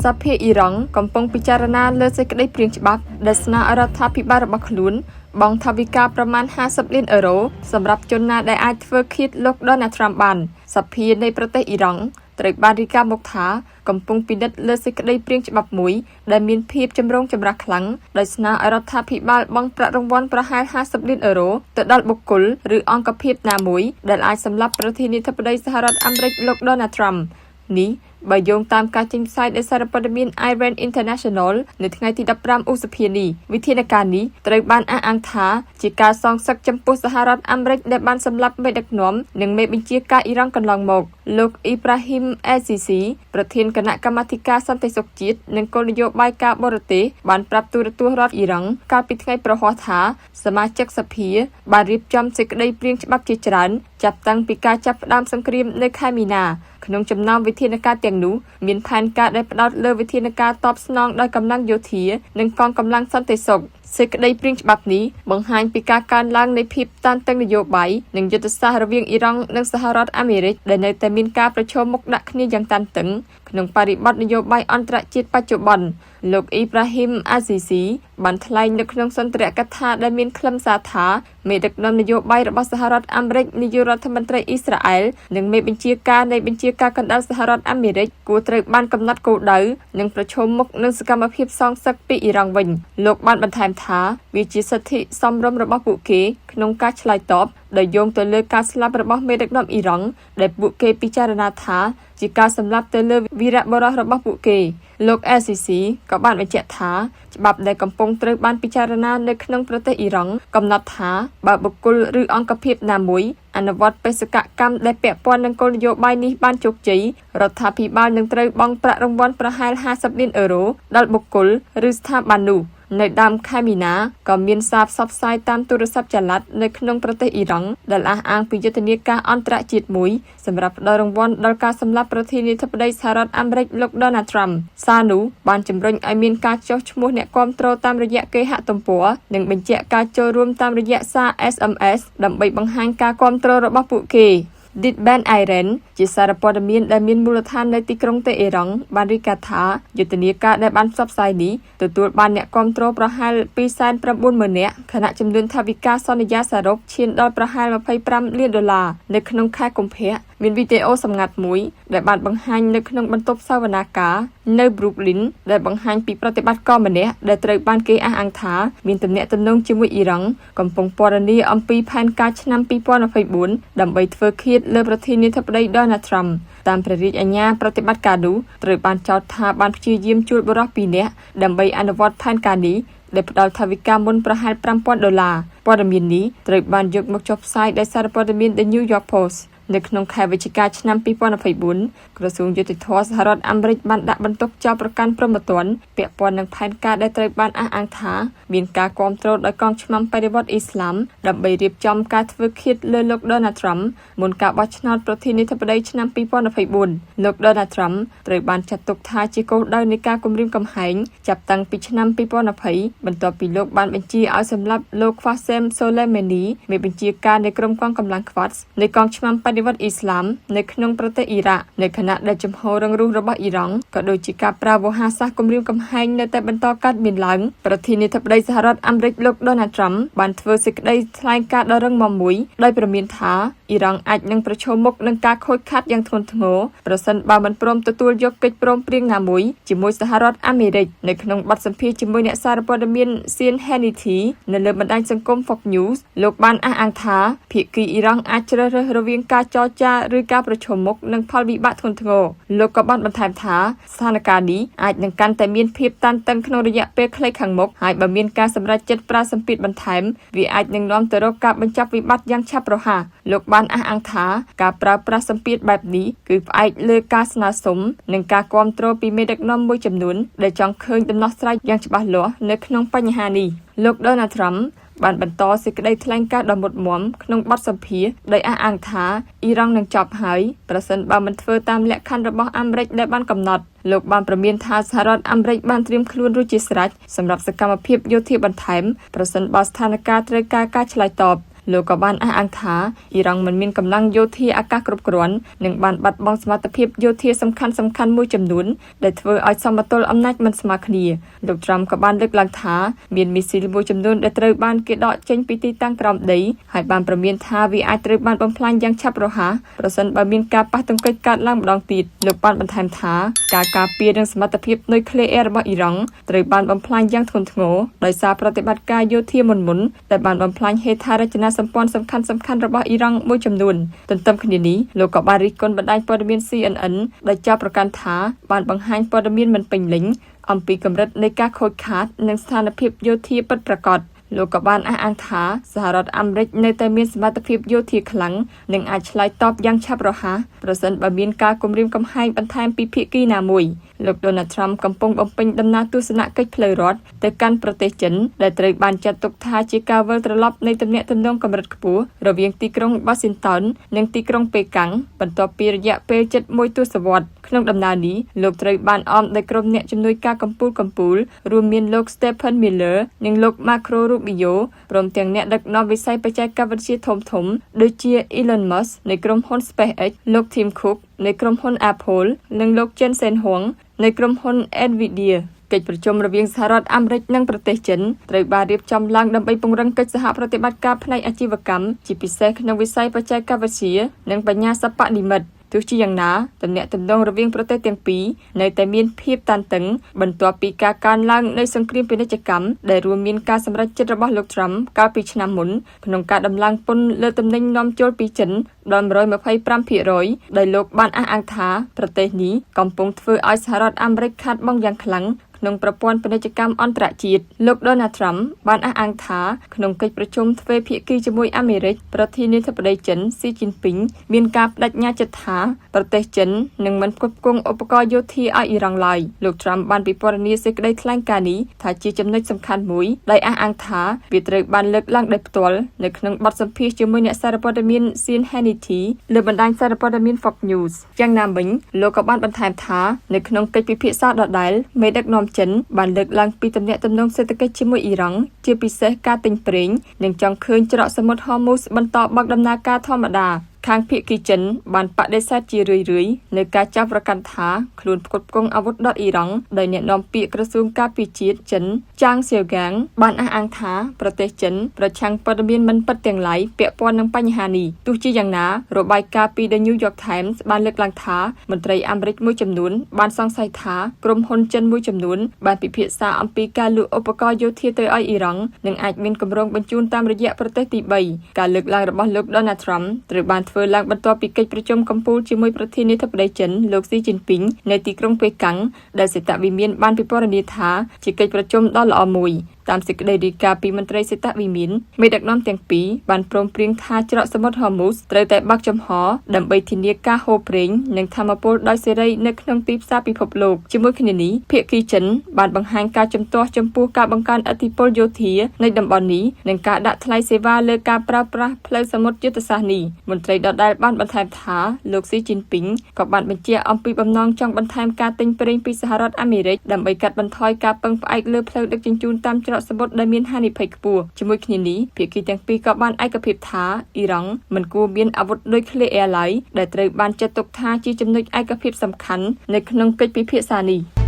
សភាអ៊ីរ៉ង់កំពុងពិចារណាលើសេចក្តីព្រាងច្បាប់ដែលស្នើឲ្យរដ្ឋាភិបាលរបស់ខ្លួនបង់ថវិកាប្រមាណ50លានអឺរ៉ូសម្រាប់ជនណាដែលអាចធ្វើឃាតលោកដូណាល់ត្រាំបានសភានៃប្រទេសអ៊ីរ៉ង់ត្រូវបានរាយការណ៍មកថាកំពុងពិនិត្យលើសេចក្តីព្រាងច្បាប់មួយដែលមានភាពចម្រូងចម្រាសខ្លាំងដោយស្នើឲ្យរដ្ឋាភិបាលបង់ប្រាក់រង្វាន់ប្រហែល50លានអឺរ៉ូទៅដល់បុគ្គលឬអង្គភាពណាមួយដែលអាចសម្លាប់ប្រធានាធិបតីសហរដ្ឋអាមេរិកលោកដូណាល់ត្រាំនេះបើយោងតាមការចេញផ្សាយដោយសារព័ត៌មាន Iran International នៅថ្ងៃទី15ឧសភានេះវិធានការនេះត្រូវបានអះអាងថាជាការសងសឹកចំពោះសហរដ្ឋអាមេរិកដែលបានសម្លាប់មេដឹកនាំនិងមេបញ្ជាការអ៊ីរ៉ង់កន្លងមកលោកអ៊ីប្រាហ៊ីមអេស៊ីស៊ីប្រធានគណៈកម្មាធិការសន្តិសុខជាតិនិងគោលនយោបាយការបរទេសបានប្រាប់ទូរទស្សន៍រដ្ឋអ៊ីរ៉ង់កាលពីថ្ងៃព្រហស្បតិ៍ថាសមាជិកសភាបានរៀបចំសេចក្តីព្រាងច្បាប់ជាច្រើនចាប់តាំងពីការចាប់ផ្ដើមសង្គ្រាមនៅខែមីនាក្នុងចំណោមវិធានការទាំងនោះមានផែនការដែលផ្ដោតលើវិធានការតបស្នងដោយកម្លាំងយោធានិងកងកម្លាំងសន្តិសុខសេចក្តីព្រាងច្បាប់នេះបង្ហាញពីការកើនឡើងនៃភាពតានតឹងនយោបាយនិងយុទ្ធសាស្ត្ររវាងអ៊ីរ៉ង់និងសហរដ្ឋអាមេរិកដែលនៅតែមានការប្រឈមមុខដាក់គ្នាយ៉ាងតានតឹងក្នុងបរិបទនយោបាយអន្តរជាតិបច្ចុប្បន្នលោកអ៊ីប្រាហ៊ីមអាស៊ីស៊ីបានថ្លែងនៅក្នុងសន្ទរកថាដែលមានខ្លឹមសារថាមេដឹកនាំនយោបាយរបស់សហរដ្ឋអាមេរិកនាយករដ្ឋមន្ត្រីអ៊ីស្រាអែលនិងមេបញ្ជាការនៃបញ្ជាការកណ្ដាលសហរដ្ឋអាមេរិកគួរត្រូវបានកំណត់គោលដៅនិងប្រឈមមុខនឹងសកម្មភាពសងសឹកពីអ៊ីរ៉ង់វិញលោកបានបន្ថែមថាវាជាសិទ្ធិសមរម្យរបស់ពួកគេក្នុងការឆ្លើយតបដោយយោងទៅលើការស្លាប់របស់មេដឹកនាំអ៊ីរ៉ង់ដែលពួកគេពិចារណាថាជាការសម្លាប់ទៅលើវីរបុរសរបស់ពួកគេលោក SCC ក៏បានបញ្ជាក់ថាច្បាប់ដែលកំពុងត្រូវបានពិចារណានៅក្នុងប្រទេសអ៊ីរ៉ង់កំណត់ថាបើបុគ្គលឬអង្គភាពណាមួយអនុវត្តបេសកកម្មដែលពាក់ព័ន្ធនឹងគោលនយោបាយនេះបានជោគជ័យរដ្ឋាភិបាលនឹងត្រូវបង់ប្រាក់រង្វាន់ប្រហែល50លានអឺរ៉ូដល់បុគ្គលឬស្ថាប័ននោះនៅដើមខែមីនាក៏មានសារផ្សព្វផ្សាយតាមទូរស័ព្ទចល័តនៅក្នុងប្រទេសអ៊ីរ៉ង់ដែលអះអាងពីយុទ្ធនាការអន្តរជាតិមួយសម្រាប់ផ្ដល់រង្វាន់ដល់ការសម្លាប់ប្រធានាធិបតីសហរដ្ឋអាមេរិកលោកដូណាល់ត្រាំសារនោះបានជំរុញឲ្យមានការចុះឈ្មោះអ្នកគាំទ្រតាមរយៈគេហទំព័រនិងបញ្ជាក់ការចូលរួមតាមរយៈសារ SMS ដើម្បីបង្ហាញការគាំទ្ររបស់ពួកគេ Ditban Iran ជាសារព័ត៌មានដែលមានមូលដ្ឋាននៅទីក្រុងតេអេរ៉ង់បានរាយការណ៍ថាយុទ្ធនាការដែលបានផ្សព្វផ្សាយនេះទទួលបានអ្នកគាំទ្រប្រហែល290,000នាក់ខណៈចំនួនថវិកាសន្យាសរុបឈានដល់ប្រហែល25លានដុល្លារនៅក្នុងខែកុម្ភៈមានវីដេអូសម្ងាត់មួយដែលបានបង្ហាញនៅក្នុងបន្ទប់សវនាការនៅ Brooklyn ដែលបង្ហាញពីប្រតិបត្តិការម្នាក់ដែលត្រូវបានគេអះអាងថាមានទំនាក់ទំនងជាមួយអ៊ីរ៉ង់កំពុងពណ៌នាអំពីផែនការឆ្នាំ2024ដើម្បីធ្វើឃាតលើប្រធានាធិបតី Donald Trump តាមព្រះរាជអាជ្ញាប្រតិបត្តិការនោះត្រូវបានចោទថាបានព្យាយាមជួលបុរស2នាក់ដើម្បីអនុវត្តផែនការនេះដែលផ្ដល់ថវិកាមុនប្រហែល5000ដុល្លារព័ត៌មាននេះត្រូវបានយកមកចុះផ្សាយដោយសារព័ត៌មាន The New York Post នៅក្នុងខែវិច្ឆិកាឆ្នាំ2024ក្រសួងយុត្តិធម៌សហរដ្ឋអាមេរិកបានដាក់បន្ទុកចោទប្រកាន់ព្រហ្មទណ្ឌពាក់ព័ន្ធនឹងផែនការដែលត្រូវបានអះអាងថាមានការគាំទ្រដោយកងឆ្មាំបដិវត្តអ៊ីស្លាមដើម្បីរៀបចំការធ្វើឃាតលើលោក Donald Trump មុនការបោះឆ្នោតប្រធានាធិបតីឆ្នាំ2024លោក Donald Trump ត្រូវបានចាត់ទុកថាជាគោលដៅនៃការគំរាមកំហែងចាប់តាំងពីឆ្នាំ2020បន្ទាប់ពីលោកបានបញ្ជាឲ្យសម្លាប់លោក Qasem Soleimani មេបញ្ជាការនៃក្រុមកងកម្លាំង Quds នៃកងឆ្មាំបដិវត្តអ៊ីស្លាមនៅក្នុងប្រទេសអ៊ីរ៉ាក់នៅខណៈដែលជំហររឹងរូសរបស់អ៊ីរ៉ង់ក៏ដូចជាការប្រើវោហារសាស្ត្រគំរាមកំហែងនៅតែបន្តកើតមានឡើងប្រធានាធិបតីសហរដ្ឋអាមេរិកលោក Donald Trump បានធ្វើសេចក្តីថ្លែងការណ៍ដ៏រឹងមាំមួយដោយព្រមានថាអ៊ីរ៉ង់អាចនឹងប្រឈមមុខនឹងការខូចខាតយ៉ាងធ្ងន់ធ្ងរប្រសិនបើមិនព្រមទទួលយកកិច្ចព្រមព្រៀងណាមួយជាមួយសហរដ្ឋអាមេរិកនៅក្នុងបទសម្ភាសន៍ជាមួយអ្នកសារព័ត៌មាន Sean Hannity នៅលើបណ្ដាញសង្គម Fox News លោកបានអះអាងថាភាគីអ៊ីរ៉ង់អាចជ្រើសរើសរវាងការចរចាឬការប្រឈមមុខនឹងផលវិបាកធ្ងន់ធ្ងរលោកក៏បានបន្ថែមថាស្ថានភាពនេះអាចនឹងកាន់តែមានភាពតានតឹងក្នុងរយៈពេលខ្លីខាងមុខហើយបើមានការសម្រេចចិត្តប្រើសម្ពាធបន្ថែមវាអាចនឹងនាំទៅរកការបញ្ចប់វិបត្តិយ៉ាងឆាប់រហ័សលោកបានអះអាងថាការប្រើប្រាស់សម្ពាធបែបនេះគឺផ្អែកលើការស្នើសុំនិងការគាំទ្រពីមេដឹកនាំមួយចំនួនដែលចង់ឃើញដំណោះស្រាយយ៉ាងច្បាស់លាស់នៅក្នុងបញ្ហានេះលោក Donald Trump បានបន្តសេចក្តីថ្លែងការណ៍ដ៏មុតមាំក្នុងបទសម្ភាសន៍ដោយអះអាងថាអ៊ីរ៉ង់នឹងចប់ហើយប្រសិនបើមិនធ្វើតាមលក្ខខណ្ឌរបស់អាមេរិកដែលបានកំណត់លោកបានព្រមានថាសហរដ្ឋអាមេរិកបានត្រៀមខ្លួនរួចជាស្រេចសម្រាប់សកម្មភាពយោធាបន្ថែមប្រសិនបើស្ថានភាពត្រូវការការឆ្លើយតប លោកក៏បានអះអាងថាអ៊ីរ៉ង់មិនមានកម្លាំងយោធាអាកាសគ្រប់គ្រាន់និងបានបាត់បង់សមត្ថភាពយោធាសំខាន់ៗមួយចំនួនដែលធ្វើឲ្យសមតុល្យអំណាចមិនស្មើគ្នាលោកត្រាំក៏បានលើកឡើងថាមានមីស៊ីលមួយចំនួនដែលត្រូវបានគេដកចេញពីទីតាំងក្រោមដីហើយបានព្រមានថាវាអាចត្រូវបានបំផ្លាញយ៉ាងឆាប់រហ័សប្រសិនបើមានការប៉ះទង្គិចកើតឡើងម្ដងទៀតលោកបានបន្ថែមថាការការពារនិងសមត្ថភាពនុយក្លេអ៊ែររបស់អ៊ីរ៉ង់ត្រូវបានបំផ្លាញយ៉ាងធ្ងន់ធ្ងរដោយសារប្រតិបត្តិការយោធាមុនៗដែលបានបំផ្លាញហេដ្ឋារចនាសម្ព័ន្ធសំខាន់ៗរបស់អ៊ីរ៉ង់មួយចំនួនទន្ទឹមគ្នានេះលោកក៏បានរិះគន់បណ្ដាញព័ត៌មាន CNN ដោយចោទប្រកាន់ថាបានបង្ហាញព័ត៌មានមិនពេញលេញអំពីកម្រិតនៃការខូចខាតនិងស្ថានភាពយោធាពិតប្រាកដលោកក៏បានអះអាងថាសហរដ្ឋអាមេរិកនៅតែមានសមត្ថភាពយោធាខ្លាំងនិងអាចឆ្លើយតបយ៉ាងឆាប់រហ័សប្រសិនបើមានការគំរាមកំហែងបន្ថែមពីភាគីណាមួយលោកដូណាល់ត្រាំកំពុងបំពេញដំណើរទស្សនកិច្ចផ្លូវរដ្ឋទៅកាន់ប្រទេសចិនដែលត្រូវបានចាត់ទុកថាជាការវិលត្រឡប់នៃទំនាក់ទំនងកម្រិតខ្ពស់រវាងទីក្រុងវ៉ាស៊ីនតោននិងទីក្រុងប៉េកាំងបន្ទាប់ពីរយៈពេលជិតមួយទសវត្សរ៍ក្នុងដំណើរនេះលោកត្រូវបានអមដោយក្រុមអ្នកជំនួយការកំពូលៗរួមមានលោក Stephen Miller និងលោក Marco Rubio ព្រមទាំងអ្នកដឹកនាំវិស័យបច្ចេកវិទ្យាធំៗដូចជា Elon Musk នៃក្រុមហ៊ុន SpaceX លោក Tim Cook នៃក្រុមហ៊ុន Apple និងលោក Jensen Huang នៃក្រុមហ៊ុន Nvidia កិច្ចប្រជុំរវាងសហរដ្ឋអាមេរិកនិងប្រទេសចិនត្រូវបានរៀបចំឡើងដើម្បីពង្រឹងកិច្ចសហប្រតិបត្តិការផ្នែកអាជីវកម្មជាពិសេសក្នុងវិស័យបច្ចេកវិទ្យានិងបញ្ញាសិប្បនិម្មិតទោះជាយ៉ាងណាទំនាក់ទំនងរវាងប្រទេសទាំងពីរនៅតែមានភាពតានតឹងបន្ទាប់ពីការកើនឡើងនៃសង្គ្រាមពាណិជ្ជកម្មដែលរួមមានការសម្រេចចិត្តរបស់លោកត្រាំកាលពីឆ្នាំមុនក្នុងការដំឡើងពន្ធលើទំនិញនាំចូលពីចិនដល់125%ដោយលោកបានអះអាងថាប្រទេសនេះកំពុងធ្វើឲ្យសហរដ្ឋអាមេរិកខាតបង់យ៉ាងខ្លាំងក្នុងប្រព័ន្ធពាណិជ្ជកម្មអន្តរជាតិលោកដូណាល់ត្រាំបានអះអាងថាក្នុងកិច្ចប្រជុំទ្វេភាគីជាមួយអាមេរិកប្រធានាធិបតីចិនស៊ីជីនពីងមានការបដិញ្ញាចិត្តថាប្រទេសចិននឹងមិនផ្គត់ផ្គង់ឧបករណ៍យោធាឲ្យអ៊ីរ៉ង់ឡើយលោកត្រាំបានពិពណ៌នាសេចក្តីថ្លែងការណ៍នេះថាជាចំណុចសំខាន់មួយដោយអះអាងថាវាត្រូវបានលើកឡើងដោយផ្ទាល់នៅក្នុងបទសម្ភាសន៍ជាមួយអ្នកសារព័ត៌មាន Sean Hannity លើបណ្ដាញសារព័ត៌មាន Fox News យ៉ាងណាមិញលោកក៏បានបន្ថែមថានៅក្នុងកិច្ចពិភាក្សាដដែលមេដឹកនាំចិនបានលើកឡើងពីទំនាក់ទំនងសេដ្ឋកិច្ចជាមួយអ៊ីរ៉ង់ជាពិសេសការទិញប្រេងនិងចង់ឃើញច្រកសមុទ្រហូមូសបន្តបើកដំណើរការធម្មតាខាងភាគីចិនបានបដិសេធជារឿយៗនៅការចោទប្រកាន់ថាខ្លួនផ្គត់ផ្គង់អាវុធដល់អ៊ីរ៉ង់ដោយអ្នកនាំពាក្យក្រសួងការពារជាតិចិនចាងសៀវហ្គាងបានអះអាងថាប្រទេសចិនប្រឆាំងព័ត៌មានមិនពិតទាំងឡាយពាក់ព័ន្ធនឹងបញ្ហានេះទោះជាយ៉ាងណារបាយការណ៍ពី The New York Times បានលើកឡើងថាមន្ត្រីអាមេរិកមួយចំនួនបានសង្ស័យថាក្រុមហ៊ុនចិនមួយចំនួនបានពិភាក្សាអំពីការលក់ឧបករណ៍យោធាទៅឲ្យអ៊ីរ៉ង់និងអាចមានគម្រោងបញ្ជូនតាមរយៈប្រទេសទី3ការលើកឡើងរបស់លោក Donald Trump ត្រូវបានធ្វើឡើងបន្ទាប់ពីកិច្ចប្រជុំកំពូលជាមួយប្រធានាធិបតីចិនលោកស៊ីជីនពីងនៅទីក្រុងប៉េកាំងដែលសេតវិមានបានពិពណ៌នាថាជាកិច្ចប្រជុំដ៏ល្អមួយតាមសេចក្តីរាយការណ៍ពីមន្ត្រីសេតវិមានមេដឹកនាំទាំងពីរបានព្រមព្រៀងថាច្រកសមុទ្រហូមូសត្រូវតែបើកចំហដើម្បីធានាការហូរប្រេងនិងថាមពលដោយសេរីនៅក្នុងទីផ្សារពិភពលោកជាមួយគ្នានេះភាគីចិនបានបង្ហាញការជំទាស់ចំពោះការបង្កើនឥទ្ធិពលយោធានៃតំបន់នេះនិងការដាក់ថ្លៃសេវាលើការប្រើប្រាស់ផ្លូវសមុទ្រយុទ្ធសាស្ត្រនេះមន្ត្រីដដែលបានបន្ថែមថាលោកស៊ីជីនពីងក៏បានបញ្ជាក់អំពីបំណងចង់បន្ថែមការទិញប្រេងពីសហរដ្ឋអាមេរិកដើម្បីកាត់បន្ថយការពឹងផ្អែកលើផ្លូវដឹកជញ្ជូនតាមច្រកសមុទ្រដែលមានហានិភ័យខ្ពស់ជាមួយគ្នានេះភាគីទាំងពីរក៏បានឯកភាពថាអ៊ីរ៉ង់មិនគួរមានអាវុធនុយក្លេអ៊ែរឡើយដែលត្រូវបានចាត់ទុកថាជាចំណុចឯកភាពសំខាន់នៅក្នុងកិច្ចពិភាក្សានេះ។